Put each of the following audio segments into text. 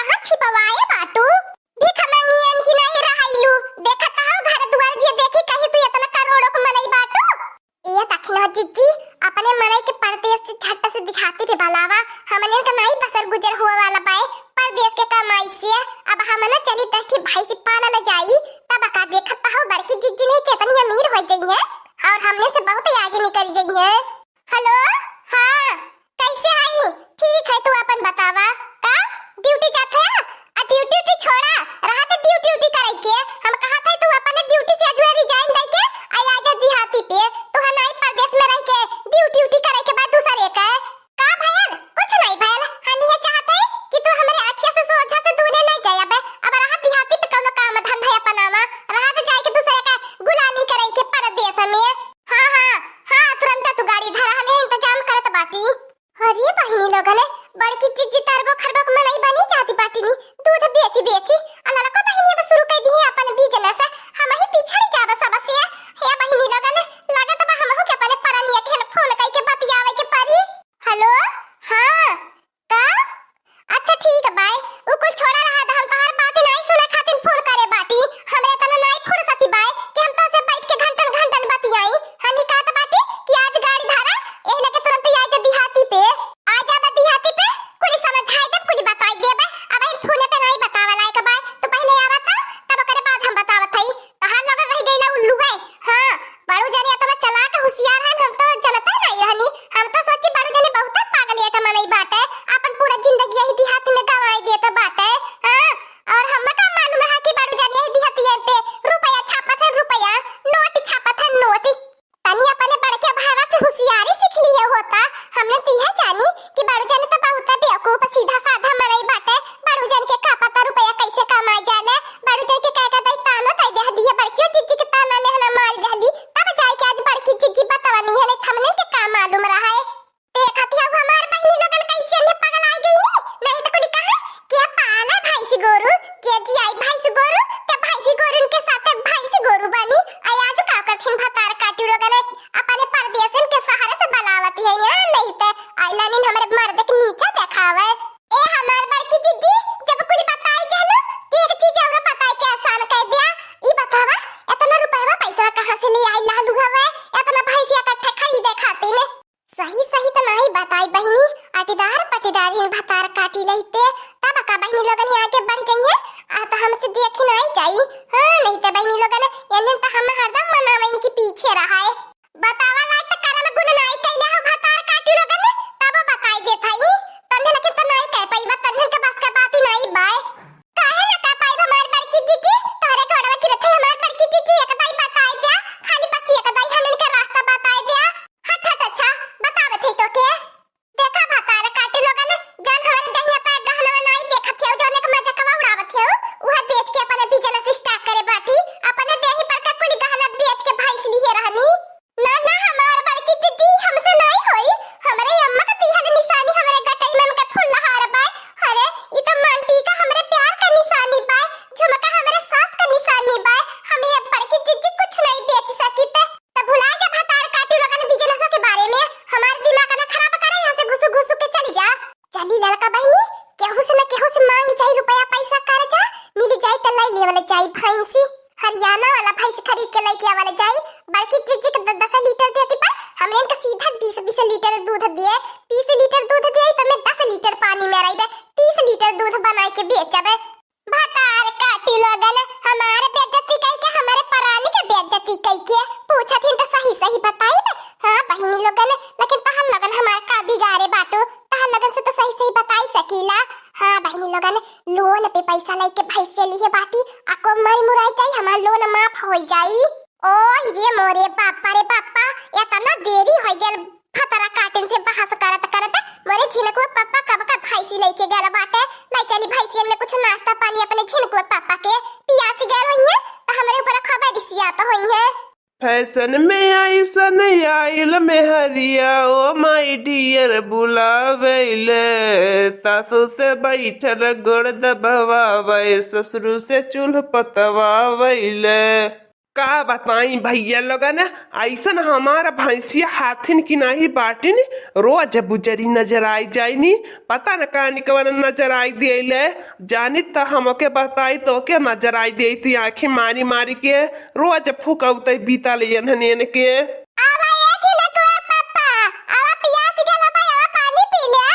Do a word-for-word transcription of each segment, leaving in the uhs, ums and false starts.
कहाँ छिपवाए बाटू? भीख मंगियन की नहीं रहैलू। देखत हौ घर दुआर जे देखी कही तू इतना करोड़ों के मनई बाटू। ए दखिना जिज्जी, अपने मनई के परदेस से झट से देहाती पे बलावा। हमने का नाई बसर गुजर हुआ वाला बाए परदेस के कमाई से। अब हमने चली दस ठी भैंसी पाला ले जाई। तब का देखत हौ बड़की जिज्जी नहीं कितनी अमीर हो गई है और हमने से बहुत आगे निकल गई है। हेलो, हाँ, कैसे हई? ठीक है, तू अपन बतावा। का ड्यूटी जात है? आ ड्यूटी उटी छोड़ा, रहा तो ड्यूटी उटी करे के। हम कहा था तू अपन ड्यूटी से अजुए रिजाइन दे के आ आजा देहाती पे। तू हनाई परदेस में रह के ड्यूटी उटी करे के बाद दूसरे के। का भयल? कुछ नहीं भयल। हम यह चाहत है कि तू हमरे अखिया से सोझा से दूरे नहीं जाए। अब, अब रहा देहाती पे कौनो काम धंधा अपनावा, रहा तो जाए के दूसरे का गुलामी करे के परदेस में। हाँ, हाँ, हाँ, तुरंत तू गाड़ी धरा, हम इंतजाम करत बाटी। अरे बहिनी लोगन, बड़की जिज्जी तरबो खरबो के मनई बनी जाती बाटिनी, दूध बेची बेची। आ ललको बहिनी अब शुरू कर दी है अपन बिजनेस, हम ही पिछड़ी जाब सबसे। हे बहिनी लोगन, लागत बा हमहू के अपने परनिया के फोन कई के बतियावे के परी। हेलो, हाँ, का? अच्छा ठीक बाय, उ कुल छोड़ा रहा द, हम तोहार बात नाई सुने खातिर फोन करे बाटी। हमरे तना नाई फुर्सती बाय कि हम तोसे बैठ के घंटन घंटन बतियाई। हम ई कहत बाटी कि आज गाड़ी धरा, एह लगे तुरंत आ जा देहाती पे। आ जाबे देहाती पे, कुल समझाई देब, कुल बताई देबे। अब ई फोने पे नाई बतावे लायक बाय, तू पहिले आवा त, तब ओकरे बाद हम बतावत हई। तहार लगन रह गईला उल्लू है। हाँ, बड़ू जानी इतना चालाक होशियार है, हम तो जनते नहीं रहनी। हम तो सोची बड़ू जानी बहुत पागल एटा मनई बाटे, अपन पूरा जिंदगी यही देहात में गंवाई देत बाटे। हाँ, और हम का मालूम है कि बड़ू जानी यही देहातिया पे रुपया छापत है, रुपया, नोट छापत है, नोट। तनी अपने बड़के भावा से होशियारी सीख लिए होता। हमने तो यह जानी कि बड़ू जानी तो बहुत बेवकूफ, सीधा साधा मनई बाटे। बड़ू जान के का पता रुपया कैसे कमाए जाले। बड़ू जान के कह के दई तानो तई देहली है, बड़कियो जिज्जी के ताना में हना मार देहली, तब जाए के आज बड़की जिज्जी बतवनी है, नहीं हमने के का मालूम रहा है। देखत हऊ हमार बहिनी लोगन कैसे ने पगल आई गई नी, नहीं तो कुली कहा कि अब पाला भैंस गोरू, जे जी आई भैंस गोरू, ते भैंस गोरू इनके साथ भैंस गोरू बनी। आई आज का करथिन भतार काटी लोगन अपने परदेसन के सहारे से बलावती है ना, नहीं ते आइलानिन हमरे मर्द के नीचा देखावे। ए हमार बड़की जिज्जी, जब कुल बताई देलू, एक चीज और बताई के आसान कर दिया। ई बतावा, इतना रुपया पैसा कहाँ से ले आई लालू हवे, इतना भैंसिया इकट्ठा खरीदे खातिर? सही सही तो नहीं बताई बहिनी, अटीदार पटीदार इन भतार काटी लइते, तब का बहिनी लोगन आगे बढ़ जाइए, आ तो हमसे देखी नहीं जाई। हाँ, नहीं तो बहिनी लोगन, इन्हें तो हम हरदम मनावे इनके पीछे रहा है। बतावा लायक तो कर्म गुण नाई कैले हो भतार काटी लोगन, तब बताई देत हई। तन्ने लेकिन तो नाई कह पाई, बस तन्ने के बस के बात ही नाई बाय। काहे ना कह पाई हमार बड़की जिज्जी, तोहरे गोड़वा गिरत है हमार बड़की जिज्जी, एक दाई बताई द्या, खाली बस एक दाई हम इनके रास्ता बताई द्या। हट हट, अच्छा बतावत है तो के। देखा भतार काटी लोगन, जान हमारे दहिया पे गहनवा नाई देखत हो, जौन एक मजाकवा उड़ावत हो, उहे बेच के अपने बिजनेस स्टार्ट करे बाटी, अपने देही पर के कुल गहना बेच के भैंस लिए रहनी। ना ना हमार बड़की जिज्जी, हमसे नाई होई। हमरे अम्मा के दिहल निशानी हमरे गटई मन के फुलहार बाय। अरे ई तो मांगटीका हमरे प्यार का निशानी बाय, झुमका हमरे सास का निशानी बाय। हम ये बड़की जिज्जी कुछ नाई बेच सकित। त भुला जा भतार काटी लोगन बिजनेस के बारे में। हमार दिमाग ना खराब करे, यहाँ से घुसु घुसु के चली जा। चली ललका बहिनी, केहू से न केहू से मांग जाई रुपया पैसा कर्जा, मिल जाई त लाई लेवल जाई भैंसी। हरियाणा वाला भैंस खरीद के लेके आवल जाई। बड़की जिज्जी के द-, दस लीटर देती पर हमने इनका सीधा बीस बीस लीटर दूध दिए। बीस लीटर दूध दिए तो मैं दस लीटर पानी में रही, तीस लीटर दूध बना के बेचबे। भतार काटी लोगन, हमार बेइज्जती कई के, हमारे परानी के बेइज्जती कई के। पूछत हिन तो सही सही बताई बे। हाँ बहिनी लोगन, लेकिन तहन लोगन हमार का बिगाड़े बाटू, तहन लोगन से तो सही सही बताई सकीला। हाँ बहिनी लोगन, लोन पे पैसा लेके भैंस चली है बाटी, आ को मर मुराई जाई, हमार लोन माफ हो जाई। ओ ये मोरे बापा रे बापा, इतना देरी हो गेल। भतरा काटिन से बहस करत करत मोरे झिनकुआ पापा कब का भैंसी लेके गल बाटे। लाई चली भैंसियन में कुछ नाश्ता पानी अपने झिनकुआ पापा के, पियासी गल होइए तो हमरे ऊपर खबर रिसियात होइए। फैशन में ऐसन आइल मेहरिया, ओ माय डियर बुलावेले, सासू से बैठल गोड़ दबवावे, ससुर से चूल्ह पतवावेले। का बताई भइया लोगन, अइसन हमार भैंसिया हाथिन की नाहीं बाटिन, रोज बुजरी नजर आई जाइनी। पता न का निकवन नजर आई दियले, जानी त हमके बताई तो के नजर आई देती आँखी मारी मारी के, रोज फुकौते बीता ले एनहन एनके। आवा ए झिनकुआ पापा, आवा पियास गला बा, आवा पानी पी ले।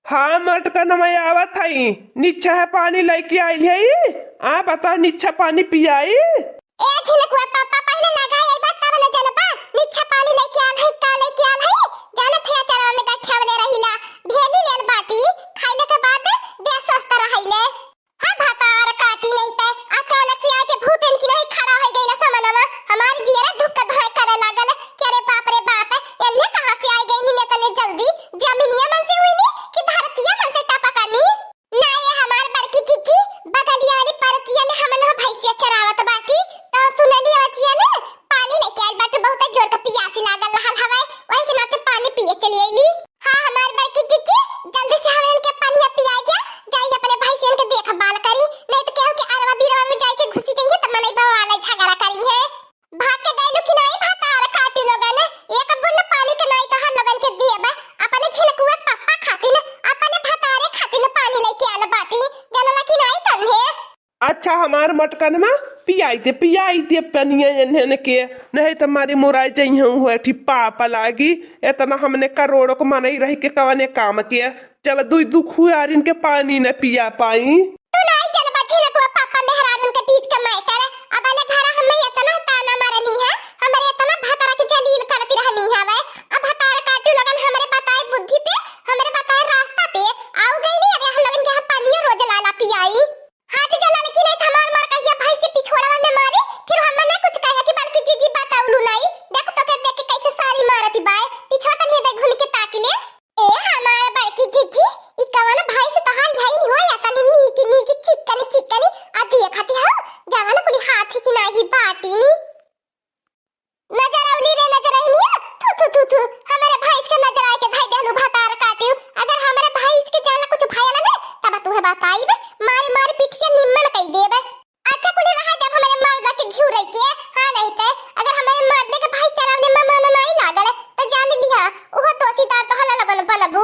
हाँ, मटकनवा आवत हई, निच्छा है पानी लइके आइल हई। आ, बताओ, निच्छा पानी पियाई? ए झिनकुआ पापा, पहिले लगा आई बा, तब न जनबा, निच्छा पानी लइके आल हई, का लइके आल हई? जानत है, अचारवा में गठियावले रहिला, भेली लेल बाटी, खइले के बाद देह स्वस्थ रहइले। हाँ, भतार काटी नहीं ते, अचानक से आके भूतन की नहीं खड़ा होइ गइला समनवा, हमार जियरा धुक धाय करे लागल, कि अरे बाप रे बाप, एन्ने कहाँ से आइ गइनी एतने जल्दी, जमीनिया मन से हुइनी, कि धरतिया मन से टपकनी? ना ये हमार बड़की जिज्जी, बगलिया वाली परतिया में हमन हो भैंसिया चरावत बाटी, तो सुनली अवचिया ने पानी लेके आइल बाटू, बहुत जोर के पियासी लागल रहल हवे, वही के नाते पानी पिए चली अइली। हाँ, हमार बड़की जिज्जी, जल्दी से हमन के पानिया पियाइ द्या, जाई अपने भैंसियन के देखभाल करी, नहीं तो केहू के अरवा बीरवा में जाइके घुसी जइहे तो मनई बवाल झगड़ा करिहे। भाग के गइलू कि नाई भतार काटी लोगन? एक बूंद पानी के नाई तोहर लोगन के दिए बा। अपने झिनकुआ पप्पा खातिन, अपने भतारे खातिन पानी लेके आल बाटी। जानला कि नाई तन्हे? अच्छा, हमार मटकनमा पियाई दे, पियाई दे पनिया एन्हन के, नहीं त मारी मुराई जइहूँ हुए ठी पाप लागी। एतना हमने करोड़ों के मनई रही के कवने काम के? चल, दुई दुखुआरिन के पानी न पिया पाई। तू नाई जनबा झिनकुआ पापा मेहरारून के बीच के मैटर। अब वाले घरा हमें इतना ताना मारनी है, हमरे इतना भतारा के जलील करती रहनी है वे। अब भतार काटू लोगन हमरे बताए बुद्धि पे, हमरे बताए रास्ता पे आऊ गई नहीं। अब हम लोगन के यहाँ पानियो रोज लाला पियाई। हट जा ललकी, नहीं त हमार मार कहिया भैंसी पिछोड़वा में मारी, फिर हम नहीं कुछ कहे कि बड़की जिज्जी बताउलू नहीं। देख तो के देख के कैसे सारी मारती बाय, पिछवा तनी दे घूम के ताकि ले। ए हमार बड़की जिज्जी, ई कवन भैंस तोहार यही नहीं होया, तनी नीक नीक चिकनी चिकनी, आ देखती हो, जवन कुली हाथी की नाही बाटी नी। नजर अउली रे नजर अहनिया, थू थू थू थू, हमरे भैंस के नजर आए के धई देहलू भतार काटियो। अगर हमरे भैंस के जान कुछ भयल ना, तब तुहे बताइब, मारी मारी पिठिया निम्मन कई देब। अच्छा कुल रहा, जब हमरे मर्दा के घिउ रही के, हाँ नहीं ते, अगर हमरे मर्दे के भैंस चरावले में मन नहीं लागल, तो जान लिहा, उहो दोषीदार तो हला लगन बनबू।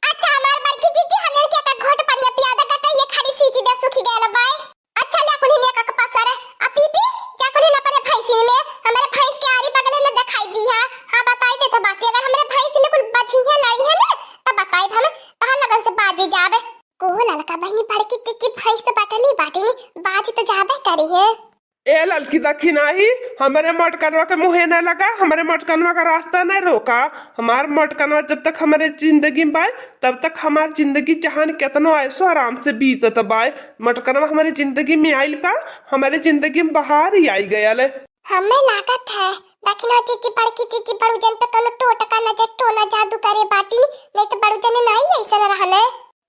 अच्छा हमार बड़की जिज्जी, हमन के एक घोट पनिया पिया दे, गटई ये खाली सींची दे, सूखी गयल बाय। अच्छा, ले कुल्हिन एक एक पसर, आ पीपी, जा कुल्हिन अपने भैंसिन में, हमरे भैंस के आरी बगले में देखाई दी है। हाँ, बताई देत बाटी, अगर हमरे भैंस में कुल बझिया लड़ी है ना, तब बताई हम, तहन लगन से बाजी जाबे। को ललका बहिनी, बड़की जिज्जी भैंस तो बटली बाटी नी, बाजी तो जाबे करी है। ए ललकी दखिनाही, हमरे मटकनवा के मुँहे न लगा, हमरे मटकनवा का रास्ता न रोका। हमार मटकनवा जब तक हमरे जिंदगी में बाय, तब तक हमार जिंदगी जहान केतनो ऐसो आराम से बीतत बाय। मटकनवा हमरे जिंदगी में आइल का, हमरे जिंदगी में बहार ही आई गयल। हमें लागत है, दखिना जिज्जी, बड़की जिज्जी, बड़ू जन पे कोनो टोटका नजर, टोना जादू करे बाटी नी, नहीं तो बड़ू जन नहीं ऐसन रहने।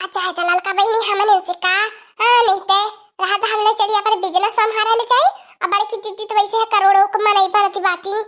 अच्छा है तो ललका बहिनी, हमन इनसे का, हाँ, नहीं ते रहा तो हमने चली अपन business संभारा ले जाई। अब बड़की जिज्जी तो वैसे है करोड़ों के मनई बनती बाटी नी।